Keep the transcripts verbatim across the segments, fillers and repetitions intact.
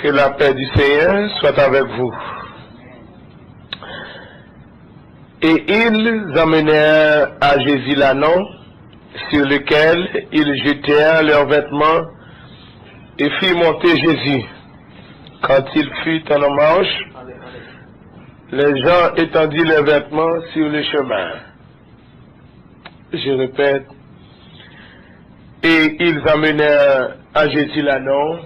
Que la paix du Seigneur soit avec vous. Et ils amenèrent à Jésus l'ânon sur lequel ils jetèrent leurs vêtements et firent monter Jésus. Quand il fut en marche, les gens étendirent leurs vêtements sur le chemin. Je répète, et ils amenèrent à Jésus l'ânon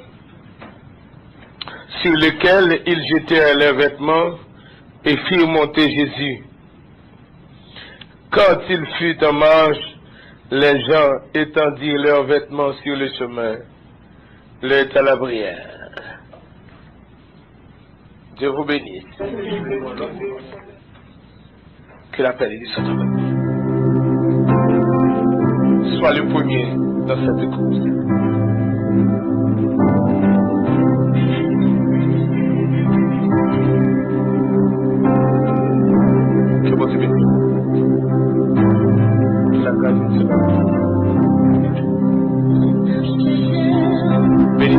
sur lequel ils jetèrent leurs vêtements et firent monter Jésus. Quand il fut en marche, les gens étendirent leurs vêtements sur le chemin. L'heure est à la prière. Dieu vous bénisse. Que la paix de Dieu soit avec vous. Sois le premier dans cette course. Que Bondye beni. Que la grâce de Dieu soit avec vous. Beni.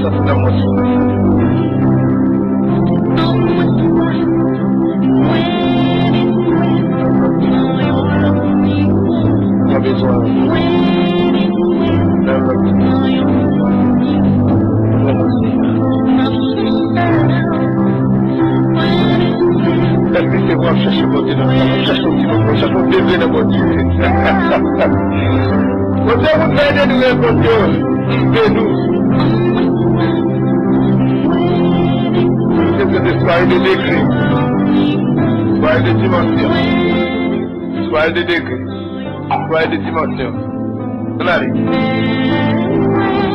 Sa se nan mwen. Mwen bezwen. Èske se vre w ap chache Bondye nan sa? W ap chache yon ti Bondye, w ap chache yon degre nan Bondye. Bondye, moun fè degre, Bondye. Beni. Se se de soirée de degre. Soirée de dimansyon. Soirée de degre. Soirée de dimansyon. Ann ale.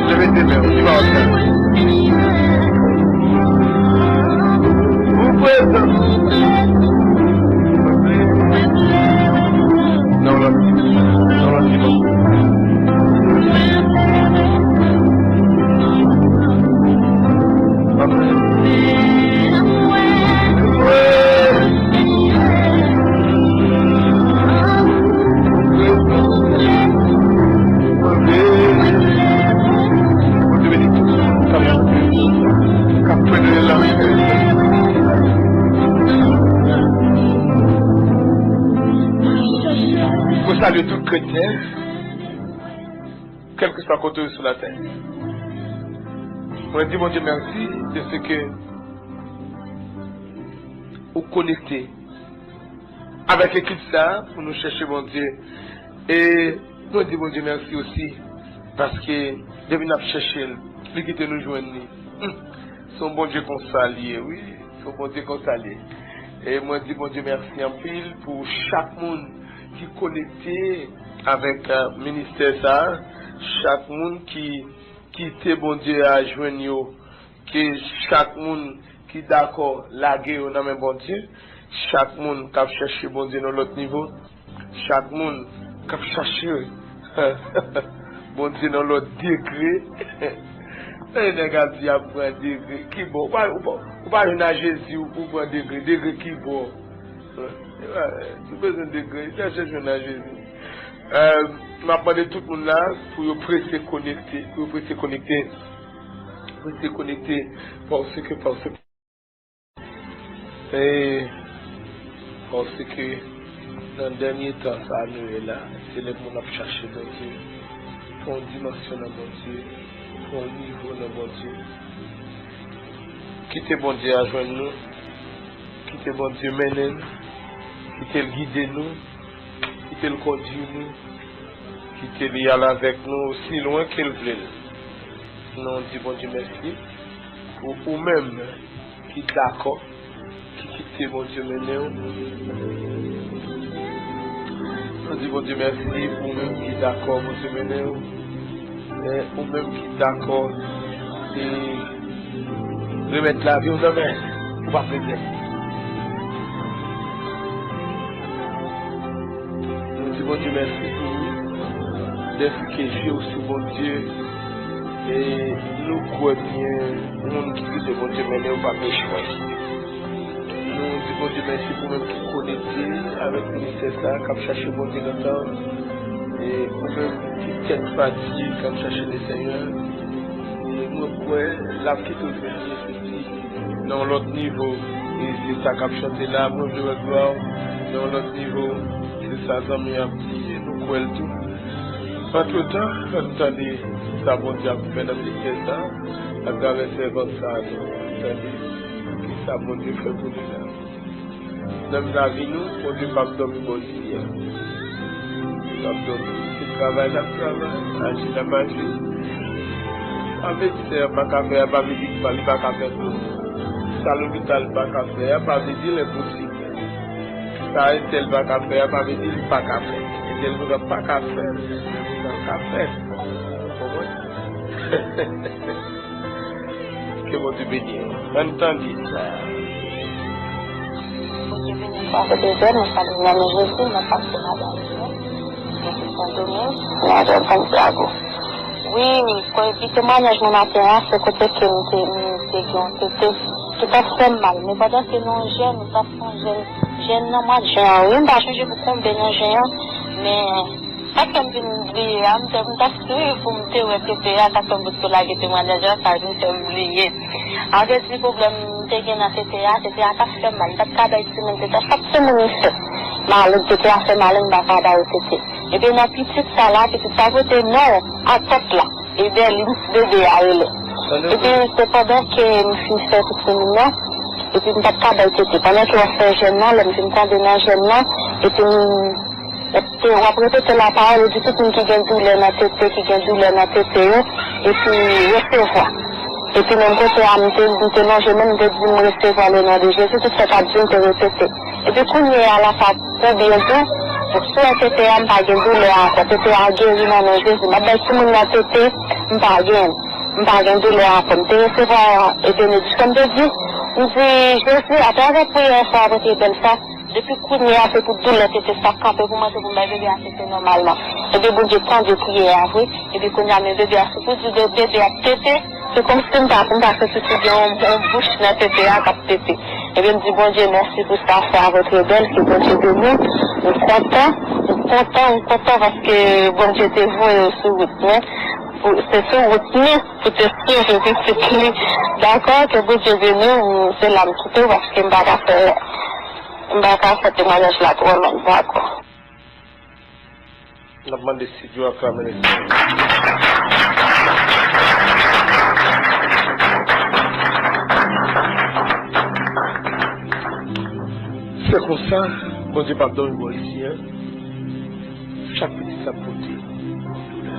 Leve de men w, di pa w sa. Ou prezan. Non, non, non, non, non. Mwen salye tout kretyen, kèlkeswa kote yo sou latè. Mwen di Bondye mèsi de se ke ou konekte avèk ekip sa a pou nou chèche Bondye. E mwen di Bondye mèsi osi, paske depi n ap chèche l, li kite nou jwenn li. Hmm. Se yon Bondye konsa li ye, wi. Se yon Bondye konsa li ye. E mwen di Bondye mèsi anpil pou chak moun ki konekte avèk, eh, ministè sa a, chak moun ki kite Bondye a jwenn yo, ke chak moun ki dakò lage yo nan men Bondye, chak moun k ap chèche Bondye nan lòt nivo, chak moun k ap chache Bondye nan lòt degre. E nèg ap di ap pran degre. Ki bò? Ou pa, ou pa, ou pa jwenn a Jezi, ou, ou pran degre. Degre ki bò? Ou bezwen degre. Chèche jwenn a Jezi. Euh, m ap mande tout moun la pou yo prese konekte, pou yo prese konekte, prese konekte, paske, paske, e, paske nan dènye tan sa nou ye la, se lè moun ap chache Bondye, pou yon dimansyon nan Bondye, pou yon nivo nan Bondye. Kite Bondye a jwenn nou. Kite Bondye mennen n. Kite l gide nou. Kite l kondui nou. Kite li al avèk nou osi lwen ke l vle l. Nou di Bondye mèsi pou ou menm ki dakò, ki kite Bondye mennen w. Nou di Bondye mèsi pou ou menm ki dakò Bondye mennen w. E ou menm ki dakò e remèt lavi w nan men l, ou p ap regrèt. Nou di Bondye mèsi pou ou, dèske je w sou Bondye, e nou kwè byen, moun ki kite Bondye mennen yo p ap echwe. Nou di Bondye mèsi pou ou menm ki konekte avèk ministè sa a, k ap chache Bondye nan tan. E ou menm ki tèt pati, k ap chache Lesenyè. E mwen kwè l ap kite w jwenn Jezi nan yon lòt nivo. E se sa k ap chante la, mwen vle wè glwa w nan yon lòt nivo. Se sa zanmi an ap di, e nou kwè l tou. Antretan, ann tande sa Bondye ap fè nan sektè sa a, atravè sèvant sa a tou. Ann tande kisa Bondye fè pou li la. Nan lavi nou, Bondye p ap dòmi bò isi a. Li p ap dòmi. Se travay l ap travay, aji l ap aji. Sa medsen an pa ka fè a, pa vle di li pa ka fè tou. Sa lopital pa ka fè a, pa vle di l enposib. Sa entèl pa ka fè a, pa vle di li pa ka fè. Entèl konsa pa ka fè, sa ka fè. Ou konprann? Ke Bondye beni w. Ann tande sa. Bondye beni w, Pwofèt Ezel, mwen salye w nan non Jezi, mwen pastè Magali, mwen se Sendomeng, mwen antre Santiago. Wi, wi, kòm temwayaj mwen maten an, se kote ke m te, m te gen yon tete ki t ap fè m mal. Men pandan ke nou jèn, nou t ap fè yon jèn, jèn nan mwa jen an, wi, m pa sonje pou konbyen nan jen an, men sa k fè m vin bliye a, m te, m t ap swiv pou m te wè tete a, sa k fè m bout lage temwayaj la, sa vin fè m bliye. An vre di pwoblèm m te gen nan tete a, tete a t ap fè m mal, m t ap ka bay timoun tete a, chak timoun m fè maleng, tete a fè maleng, m pa ka ba yo tete. Ebyen nan pitit sa la, pitit sa pote non a tante la. Ebyen li bebe a rele. Ebyen se pandan ke m fin fè tout timoun nan, epi m pa t ka bay tete. Pandan ke w ap fè jèn nan, lè m fin tande nan jèn nan, epi m, w ap repete lapawòl, ou di tout moun ki gen doulè nan tete, ki gen doulè nan tete yo, epi resevwa. Epi menm kote a, m te, m te lonje men, m te di m resevwa le non de Jezi, tout sa k ap di m te repete. Epi kounye a la sa konbyen jou, sou tete a m pa gen doulè ankò. Tete a geri nan non Jezi. M ap bay timoun nan tete, m pa gen, m pa gen doulè ankò. M te resevwa e benediksyon, m te di, m di, Jezi, atravè priyè sa, Pwofèt Ezel sa, depi kounye a se pou doulè tete sa kanpe pou mwen, se pou m bay bebe a tete nòmalman. Epi Bondye tande priyè a vre. Epi kounye a men bebe a sou pou di bebe a tete. Se kòmsi m pa, m pa santi si gen yon, yon bouch nan tete a k ap tete. Ebyen, m di Bondye mèsi pou sa, frè Pwofèt Ezel, ke Bondye beni w. M kontan, m kontan, m kontan paske Bondye te voye w sou wout mwen. Pou, se sou wout nou pou te sove pitit li. Dakò, ke Bondye beni w, se la m kite w paske m pa ka fè, m pa ka fè temwayaj la twò long, dakò. N ap mande estidyo a aklame Lesenyè. Se konsa, Bondye p ap dòmi bò isi a. Chak pitit sa pote doulè.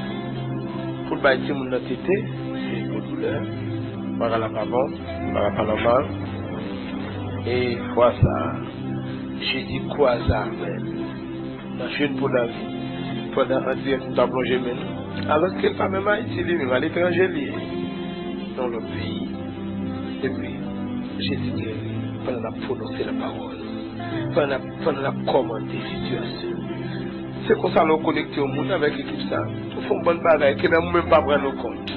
Pou l bay timoun nan tete, se gwo doulè. Bagay la pa bon, bagay pa nòmal. E fwa sa a, Jezi kwaze avè l. Nan jeu pou lavi, pandan an dirèk nou t ap lonje men nou. Alòske l pa menm Ayiti li menm, aletranje li ye. Nan lòt peyi. Epi, Jezi geri pandan n ap pwononse lapawòl. Pandan n ap, pandan n ap kòmante sitiyasyon. Se konsa lè w konekte yon moun avèk ekip sa, ou fè yon bann bagay ke menm ou menm pa rann ou kont.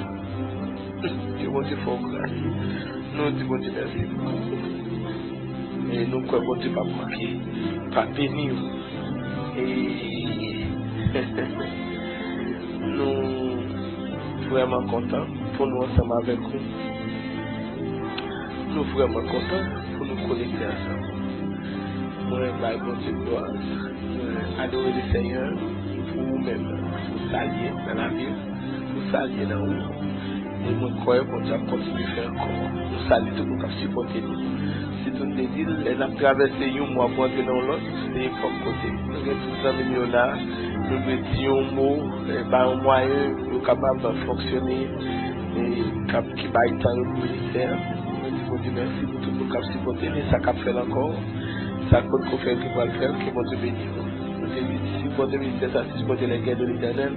Ke Bondye fè w gras. Nou di Bondye mèsi. E nou kwè Bondye p ap manke pa beni w. E nou vrèman kontan pou nou ansanm avèk ou. Nou vrèman kontan pou nou konekte ansanm. Mwen bay Bondye glwa. Mwen adore Lesenyè pou ou menm, pou sa l ye nan lavi w, pou sa l ye nan ou. E mwen kwè Bondye ap kontinye fè ankò. Nou salye tout moun k ap sipòte nou. Sitou m te di l, lè n ap travèse yon mwa pou antre nan yon lòt, se epòk kote nou gen tout zanmi nou yo la, nou dwe di yon mo, eh, bay yon mwayen pou yo kapab fonksyone, e k ap, ki bay tan yo pou ministè a. Mwen di Bondye mèsi pou tout moun k ap sipòte l e sa k ap fè l ankò, sa k potko fè l, ki pral fè l, ke Bondye beni nou. Nou te di, sipòte ministè sa, se sipòte les guerres de l'Éternel.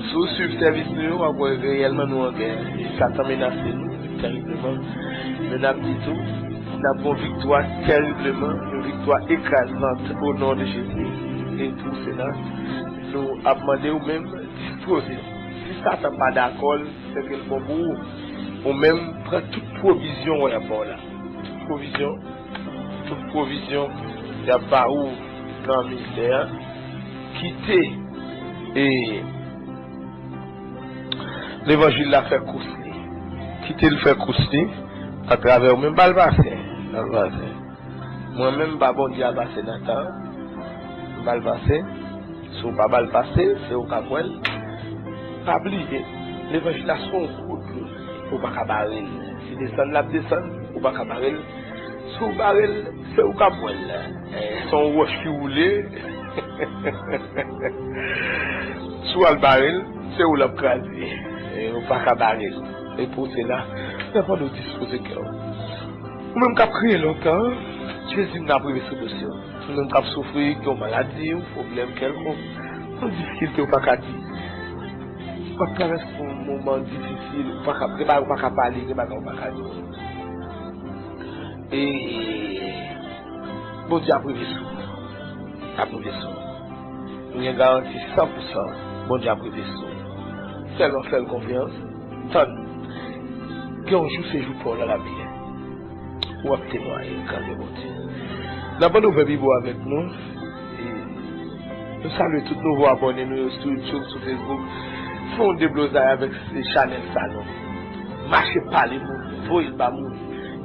Si w swiv sèvis nou yo, w ap wè reyèlman nou an gè. E Satan menase nou teribleman. Men n ap di tou, n ap gen yon viktwa teribleman, yon viktwa ekrazant o non de Jezi. E pou sela, nou ap mande ou menm dispoze. Si Satan pa dakò l, fè ke l bon pou ou. Ou menm, pran tout pwovizyon w wè y ap ba w la. Tout pwovizyon. tout pwovizyon y ap ba ou nan ministè a. Kite e levanjil la fè kous li. Kite l fè kous li atravè ou menm. Ba l pase. Ba l pase. Mwen menm, m ba Bondye a pase nan tan an. M ba l pase. Si w pa ba l pase, se ou k ap wè l. Pa bliye, levanjil la se yon wout li ye. Ou pa ka bare l. Si desann l ap desann, ou pa ka bare l. Si w bare l, se ou k ap wè l. Eh, se yon wòch ki woule. Si w al bare l, se ou l ap kraze. Eh, ou pa ka bare l. E pou sela, fè pandan w dispoze kè w. Ou menm k ap kriye lontan, Jezi vin ap rive sou dosye w. Ou menm k ap soufri, gen yon maladi, yon pwoblèm kèlkonk, yon difikilte ou pa ka di. W ap travèse yon moman difisil, ou pa ka, gen bagay ou pa ka pale, gen bagay ou pa ka di. E Bondye ap rive sou ou. Ap rive sou ou. M gen garanti san pou san, Bondye ap rive sou ou. Sèlman fè l konfyans, tann. Gen yon jou se jou pa w la l ap vini. W ap temwaye grandè Bondye. N ap mande w fè pi bon avèk nou. E nou salye tout nouvo abòne nou yo sou YouTube, sou Facebook. Fè yon deblozay avèk se chanèl sa non. Mache pale moun, voye l ba moun.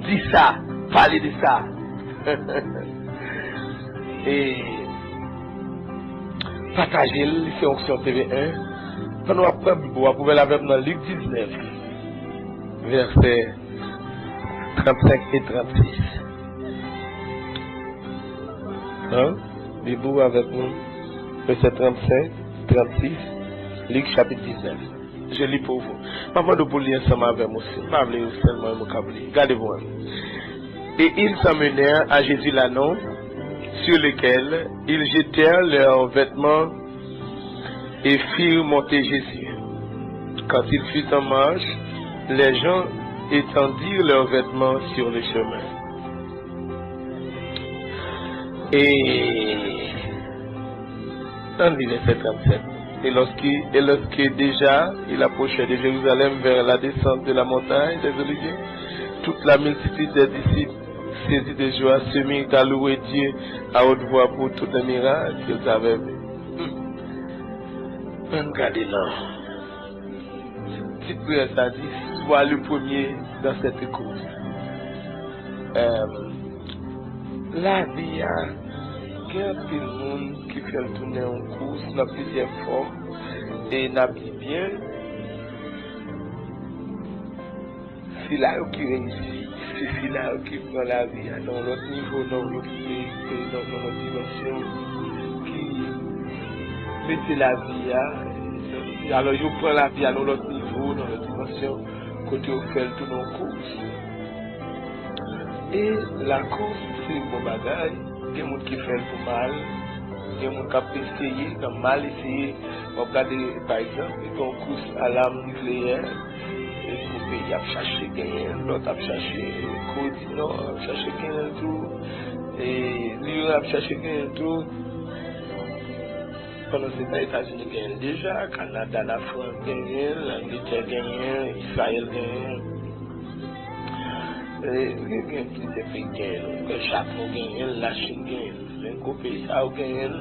Di sa, pale de sa. E pataje l, li se Onksyon T V en. Pandan w ap pran Bib ou, w ap ouvè l avè m nan Lik diznèf, vèsè trannsenk e trannsis. Hein? Bib ou avèk nou. Vèsè trannsenk, trannsis, Lik chapit diznèf. Je lis pour vous. M ap mande w pou li ansanm avè m osi. M pa vle ou sèlman ou k ap li. Gade pou mwen. Et ils s'amenèrent à Jésus l'ânon, sur lequel ils jetèrent leurs vêtements et firent monter Jésus. Quand il fut en marche, les gens étendirent leurs vêtements sur le chemin. Et ann li vèsè trannsenk. Et lorsque, et lorsque déjà il approchait de Jérusalem vers la descente de la montagne des Oliviers, toute la multitude des disciples, saisie de joie, se mirent à louer Dieu à haute voix pour tous les miracles qu'ils avaient vus. Hmm. Ann gade non. Tit priyè sa di, sois le premier dans cette course. Em, lavi a, gen anpil moun ki fè l tounen yon kous nan plizyè fòm, e n ap di byen, sila yo ki reyisi, se sila yo ki pran lavi a nan yon lòt nivo, nan yon lòt, e, e, nan, nan yon lòt dimansyon, ki mete lavi a, alò yo pran lavi a nan yon lòt nivo, nan yon lòt dimansyon, kote yo fè l tounen yon kous. E lakous, se yon bon bagay, gen moun ki fè l pou mal, gen moun k ap eseye, k ap mal eseye. W ap gade, pa egzanp, gen yon kous alam nikleyè, e pou peyi ap chache genyen l, lòt ap chache, Kore di Nò ap chache genyen l tou, e Liran ap chache genyen l tou. Pandan se tan, Etazini genyen l deja, Kanada, Lafrans genyen l, Angletè genyen l, Izrayèl genyen l. E, gen, gen plizyè peyi genyen l. Japon genyen l, Lachin genyen l. Men gwo peyi sa yo genyen l.